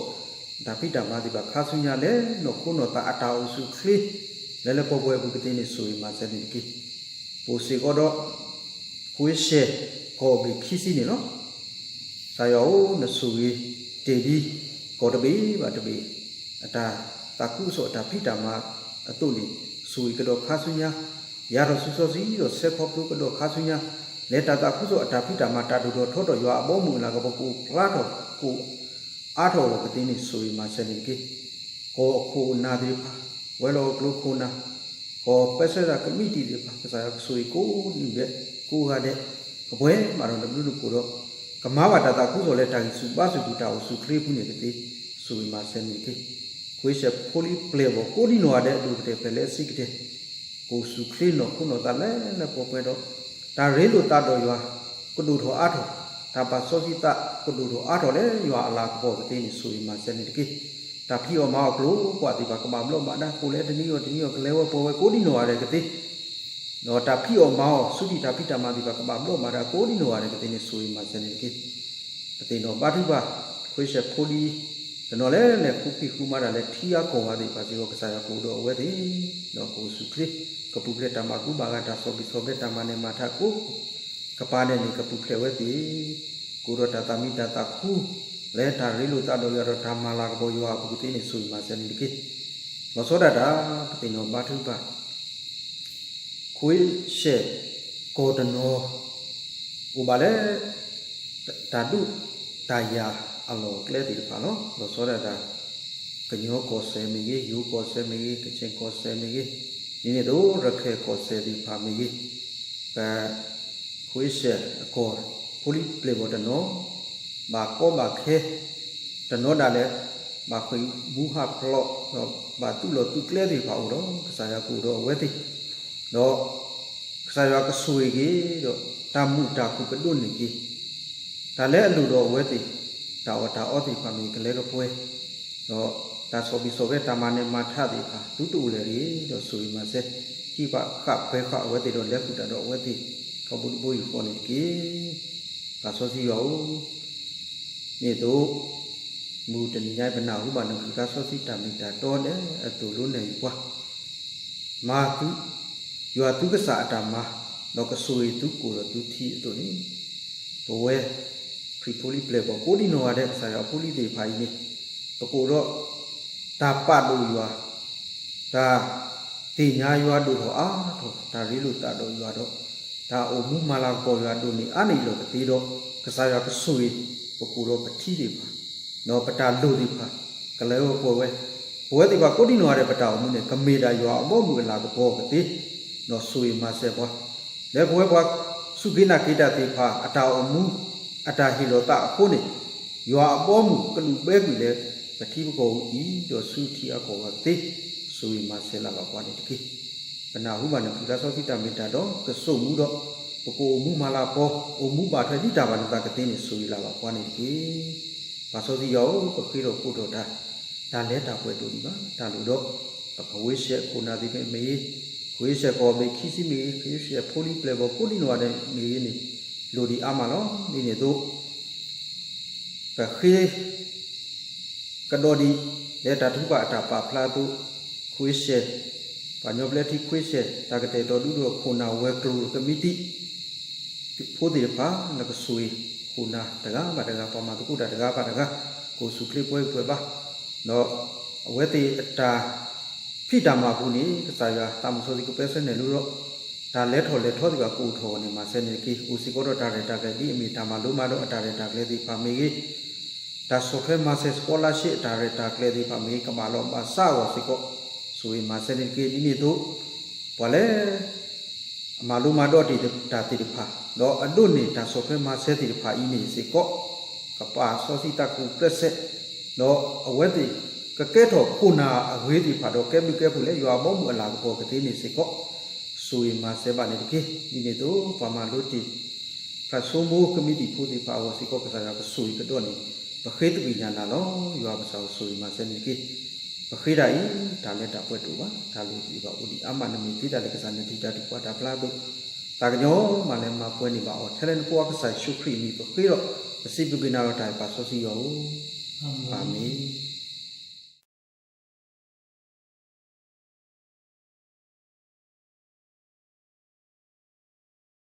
တၢ်ဖံးတၢ်မၤသ့ၣ်တဖၣ် ခါဆူညါလၢနီၢ်ခိနီၢ်သးအတၢ်အိၣ်ဆူၣ်ချ့ လၢလၢပှဲၤပှဲၤအပူၤကသ့န့ၣ် ဆိၣ်ဂ့ၤမၤစၢၤန့ၣ်တက့ၢ်. ပအိၣ်စ့ၢ်ကီးဒီး ခွ့ၡဲၣ် ကီၢ်ဘ့ၣ်ခံဆံန့ၣ်လီၤ. ကစၢ်ယွၤဧၢ, နဆိၣ်ဂ့ၤတ့ၢ်ဒံး ကီၢ်တဘ့ၣ်ဘၣ်တဘ့ၣ် အတၢ်သးခုကစီၣ်အတၢ်ဖံးတၢ်မၤအသိးန့ၣ် ဆိၣ်ဂ့ၤကဒီးခါဆူညါ, ယၤထီၣ်ဆူစီဆှံဒီးဆဲးခီဖျိကဒီးခါဆူညါ, လၢတၢ်သးခုကစီၣ်အတၢ်ဖံးတၢ်မၤ တၢ်ဒိၣ်ထီၣ်ထီထီၣ် ယွၤအဘီအမုၢ်အလၤကပီၤ ကအိၣ်ဖျါထီၣ် ကအိၣ်အါထီၣ်အဂီၢ်ကသ့န့ၣ် ဆိၣ်ဂ့ၤမၤစၢၤန့ၣ်တက့ၢ်. ကီၢ်အခိၣ်အနၢ်သ့ၣ်တဖၣ်, ဝဲၤလီၢ်အကျိၤခိၣ်နၢ်, ကီၢ်ပဲစဲဒၣ်ကမံးတံာ်သ့ၣ်တဖၣ် ကစၢ်ယွၤကဆိၣ်ဂ့ၤကိးနံၤဒဲး ကိးဂၤဒဲး ကပှဲၤမးဒီးနဘျုးနဖှိၣ်ဒီး ကမၤဘၣ်တၢ်သးခုကစီၣ်လၢတၢ်ဂံၢ်ဆူၣ်ဘါဆူၣ်ပူၤ တၢ်အိၣ်ဆူၣ်ချ့အပူၤန့ၣ်ကသ့ ဆိၣ်ဂ့ၤမၤစၢၤန့ၣ်တက့ၢ်. ခွ့ၡဲၣ်ဖိလံၤပျဲၢ်ဘီၣ် ကိးဒံနီၢ်ဂၤဒဲး အဒိၣ်ကတၢၢ်ပလဲအဆံးကတၢၢ် ကအိၣ်ဆူၣ်ချ့နီၢ်ခိနီၢ်သးလၢလၢပှဲၤပှဲၤဒီး တၢ်ရ့လိာ်သးဒီးယွၤ ကဒိၣ်ထီၣ်အါထီၣ်, တၢ်ပာ်စီဆှံသးကဒိၣ်ထီၣ်အါထီၣ်လၢယွၤအလၤကပီၤကသ့န့ၣ် ဆိၣ်ဂ့ၤမၤစၢၤန့ၣ်တက့ၢ်. တၢ်ဖံးအီၣ်မၤအီၣ်ကျိၤကွာ်သ့ၣ်တဖၣ် ကဘၣ်ဘျီးဘၣ်ဒါ ကအိၣ်လၢတနံၤအီၤတနံၤအီၤ ကလဲၤဝဲပှဲၤဝဲကိးဒံနီၢ်ဂၤဒဲးကသ့ ဒီးတၢ်ဖံးအီၣ်မၤအီၣ် ဆူထံၣ်တၢ်ဖံးတၢ်မၤသ့ၣ်တဖၣ် ကဘၣ်ဘျီးဘၣ်ဒါ ကိးဒံနီၢ်ဂၤဒဲးကသ့န့ၣ် ဆိၣ်ဂ့ၤမၤစၢၤန့ၣ်တက့ၢ်. ပသ့ၣ်နီၣ်ဘါထုကဖၣ် ခွ့ၡဲၣ်ဖိလံၤ တနီၤလဲၣ်လဲၣ် ဃူဖံးဃူမၤတၢ်လၢထံအါကီၢ်ဂၤသ့ၣ်တဖၣ်စ့ၢ်ကီး ကစၢ်ယွၤကအိၣ်ဒီးအဝဲသ့ၣ် ဒီးကအိၣ်ဆူၣ်ချ့ ကပူၤဖျဲးတၢ်မၤကူဘၣ်ဂာ် တၢ်ဆီၣ်ဘံၣ်ဆီၣ်ဘၢတၢ်မၤနၢၤမၤထးကိး ကပၤဒဲးန့ၣ် ကပူၤဖျဲးဝဲသ့ၣ် ကအိၣ်ဒီးတၢ်သးမံတၢ်သးခူ လၢတၢ်ရ့လိာ်သးဒီးယွၤဒီးတၢ်မၤလၤကပီၤယွၤအပူၤကသ့န့ၣ် ဆိၣ်ဂ့ၤမၤစၢၤန့ၣ်တက့ၢ်. လီၤဆီဒၣ်တၢ် ပသ့ၣ်နီၣ်ဘါထုကဖၣ် ခွ့ၡဲၣ်ကီၢ်တနီၤ အိၣ်ဘၣ်လၢ တၢ်ဒုးတၢ်ယၤအလီၢ်အကျဲသ့ၣ်တဖၣ်လီၤ. လီၤဆီဒၣ်တၢ် ကညီကီၢ်စဲၣ်မ့ၢ်ဂ့ၤ, ယိၤကီၢ်စဲၣ်မ့ၢ်ဂ့ၤ, ကခၠ့ၣ်ကီၢ်စဲၣ်မ့ၢ်ဂ့ၤ, ဒ်န့ၣ်အသိး ရခဲၣ်ကီၢ်စဲၣ်သ့ၣ်တဖၣ်မ့ၢ်ဂ့ၤ, ပခွ့ၡဲၣ်အကီၢ် ဖိလံၤပျဲၢ်ဘီၣ်တနီၤ ဘၣ်ကီဘၣ်ခဲ တနီၤဒၣ်လဲာ် ဘၣ်ဃ့ၢ်မူဟးဖျိး ဒီးဘၣ်သုးလီၢ်သုးကျဲသ့ၣ်တဖၣ်အိၣ်ဒီး ကစၢ်ယွၤကအိၣ်ဒီးအဝဲသ့ၣ် ဒီး ကစၢ်ယွၤကဆိၣ်ဂ့ၤက့ၤ ဒီးတၢ်မုာ်တၢ်ခုၣ်ကဒိးန့ၢ်က့ၤ တၢ်လၢအလိၣ်ဒီးအဝဲသ့ၣ် တၢ်အီၣ်တၢ်အီသ့ၣ်တဖၣ်မ့ၢ်ကလဲၤကပှဲၤ ဒီးတၢ်ဆီၣ်ဘံၣ်ဆီၣ်ဘၢတၢ်မၤနၢၤမၤထးသ့ၣ်တဖၣ် သုတအိၣ်လၢၤတဂ့ၤ ဒီးဆိၣ်ဂ့ၤမၤစၢၤ ဟံးဃာ်ပှဲၤဃာ်အဝဲသ့ၣ်ဒီးလဲၤဃုာ်တၢ်ဒီးအဝဲသ့ၣ် ထီဘိတဘိယူၢ်ဃီန့ၣ်တက့ၢ်. သးစီဆှံယွၤဧၢ ဒ်န့ၣ်အသိး မုၢ်တနံၤညါပနၢ်ဟူဘၣ်နကလုၢ်သးစီဆှံတၢ်မ့ၢ်တၢ်တီလၢအသိၣ်လိနဲၣ်ပှၤ မၤသု ယွၤသုကစၢ်အတၢ်မၤ ဒီးကဆိၣ်ဂ့ၤသုကိၣ်ဒီးသုထံအသိးန့ၣ် ပဝဲ ခရံာ်ဖိလံၤပျဲၢ်ဘီၣ်ကိးဒံနီၢ်ဂၤဒဲး ကစၢ်ယွၤဖိလံၤသ့ၣ်တဖၣ်အံၤန့ၣ် ပကအိၣ်ဒီး တၢ်ပာ်ဒိၣ်ယွၤ တၢ်သ့ၣ်ညါယွၤဒိၣ်ထီၣ်အါထီၣ် တၢ်ရ့လိာ်သးဒီးယွၤဒီး တၢ်အိၣ်မူမၤလၤကပီၤယွၤဒိၣ်န့ၢ်အါန့ၢ်လီၢ်ကသ့ဒီး ကစၢ်ယွၤကဆိၣ်ဂ့ၤ ပကအိၣ်ဒီးပထံသ့ၣ်တဖၣ် ဒီးပတၢ်လိၣ်သ့ၣ်တဖၣ် ကလဲၤဝဲပှဲၤဝဲ ပဝဲသ့ၣ်တဖၣ်ကိးဒံနီၢ်ဂၤဒဲး ပတၢ်အိၣ်မူန့ၣ် ကမ့ၢ်ဒၣ်ယွၤအဘီအမုၢ်အလၤကပီၤကသ့ ဒီးဆိၣ်ဂ့ၤမၤစၢၤပှၤ လၢပဝဲပှၤစူၢ်က့ၤနာ်က့ၤတၢ်သ့ၣ်တဖၣ် အတၢ်အိၣ်မူ အတၢ်ဟ့ၣ်လီၤသးအဃိန့ၣ် ယွၤအဘီအမုၢ်ကလူးဘဲကွံာ်လၢ ပထံပကီၢ်အံၤ ဒီးဆူထံအါကီၢ်ဂၤကသ့ ဆိၣ်ဂ့ၤမၤစၢၤလၢ်လၢ်ပှၤန့ၣ်တက့ၢ်. ပနၢ်ဟူဘၣ်နကလုၢ်သးစီဆှံတၢ်မ့ၢ်တၢ်တီ ကစိာ်မူဒီး ပကအိၣ်မူမၤလၤကပီၤ အိၣ်မူဘၣ်ထွဲဒ်တၢ်ဘၣ်နသးကသ့န့ၣ် ဆိၣ်ဂ့ၤလၢ်လၢ်ပှၤန့ၣ်တက့ၢ်. သးစီဆှံယွၤဧၢ ပဃ့ထီၣ်ကိးထီၣ်တၢ် တၢ်လဲၤတၢ်ပှဲၤဒိၣ်ဒံးဘၣ် တၢ်လိၣ်ဒီး ပခွ့ၡဲၣ်ခိၣ်နၢ်သ့ၣ်မ့ၢ်ဂ့ၤ, ခွ့ၡဲၣ်ကီၢ်ဘ့ၣ်ခံဆံမ့ၢ်ဂ့ၤ, ခွ့ၡဲၣ်ဖိလံၤပျဲၢ်ဘီၣ်ကိးဒံနီၢ်ဂၤဒဲးမ့ၢ်ဂ့ၤန့ၣ် လိၣ်ဒံးအါမးလီၤ. ဒ်န့ၣ်အသိး ပဃ့ ကဒီးဒံး လၢတၢ်ထုကဖၣ်အတၢ်ပာ်ဖျါအသိး ခွ့ၡဲၣ် ပှၤကညီဘျၢထံခွ့ၡဲၣ် တၢ်ကတဲာ်ကတီၤဒုးဒီးခိၣ်နၢ်ဝဲၤကျိၤကမံးတံာ် ဖိသ့ၣ်တဖၣ် နကဆိၣ်ဂ့ၤခိၣ်နၢ်တဂၤဘၣ်တဂၤ ပှၤမၤသကိးတၢ်တဂၤဘၣ်တဂၤ ကအိၣ်ဆူၣ်ချ့ပှဲၤဂံၢ်ပှဲၤဘါ ဒီးအဝဲသ့ၣ်အတၢ်ဖံးတၢ်မၤအပူၤန့ၣ် ကစၢ်ယွၤသးမုၢ်စီဆှံကပၢဆှၢနဲၣ်လိဒီး တၢ်လဲၤထီၣ်လဲၤထီသ့ၣ်တဖၣ်ကအိၣ်ထီၣ်အဂီၢ်န့ၣ် မၤစၢၤန့ၣ်တက့ၢ်. အိၣ်စ့ၢ်ကီးဒီးတၢ်ရဲၣ်တၢ်ကျဲၤဒ်အမ့ၢ်တၢ်မၤလိမၤဒိးအတၢ်ရဲၣ်တၢ်ကျဲၤသ့ၣ်တဖၣ်မ့ၢ်ဂ့ၤ တၢ်ဆီၣ်ထွဲမၤစၢၤ scholarship အတၢ်ရဲၣ်တၢ်ကျဲၤသ့ၣ်တဖၣ်မ့ၢ်ဂ့ၤ ကဘၣ်လီၤဘၣ်စးအဂီၢ်စ့ၢ်ကီး ဆိၣ်ဂ့ၤမၤစၢၤန့ၣ်တက့ၢ်. ဒ်န့ၣ်အသိး ပှၤလၢ အမၤလိမၤဒိးတၢ်သ့ၣ်တဖၣ် ဒီးအဒိးန့ၢ်တၢ်ဆီၣ်ထွဲမၤစၢၤသ့ၣ်တဖၣ်အံၤန့ၣ်စ့ၢ်ကီး ကပာ်စီဆှံသးကပူၤပြဲးစဲး ဒီးအဝဲသ့ၣ် ကကဲထီၣ်ခိၣ်နၢ်အဂ့ၤသ့ၣ်တဖၣ်ဒီး ကဲဘျုးကဲဖှိၣ်လၢယွၤအဘီအမုၢ်အလၤကပီၤကသ့န့ၣ်စ့ၢ်ကီး ဆိၣ်ဂ့ၤမၤစၢၤဘၣ်န့ၣ်တက့ၢ်. ဒ်န့ၣ်အသိး ပှၤမၤလိတ့ၢ် ဖျၢၣ်စိမိကမံးတံာ်ဖိသ့ၣ်တဖၣ်အဂီၢ်စ့ၢ်ကီး ကစၢ်ယွၤကဆိၣ်ဂ့ၤကဒီးန့ၣ် ပဃ့သကွံာ်ညါနၤလီၤ. ယွၤပကစၢ်ဧၢ ဆိၣ်ဂ့ၤမၤစၢၤန့ၣ်တက့ၢ်. ပဃ့တၢ်အံၤ တၢ်လၢတၢ်ပှဲၤတအိၣ်ဘၣ်, တၢ်လိၣ်သ့ၣ်တဖၣ်အိၣ်ဒံးအါမး, နမ့ၢ်သ့တၢ်လၢကစၢ်နတံာ်တာ်ဒုၣ်ပှၤတၢ်ဖျါအသိး, သးကညီၤမးလၢမၤပှဲၤန့ၢ်ဘၣ်အီၤ, ထဲလၢနဖိအကစၢ်ယ့ၣ်ၡူးခရံာ်အမံၤ ပဃ့ဒီးပစံးဘျုးက့ၤနၤလီၤတၢ်အံၤ ပၢ်စီဆှံယွၤဧၢ, အၤမ့ၣ်.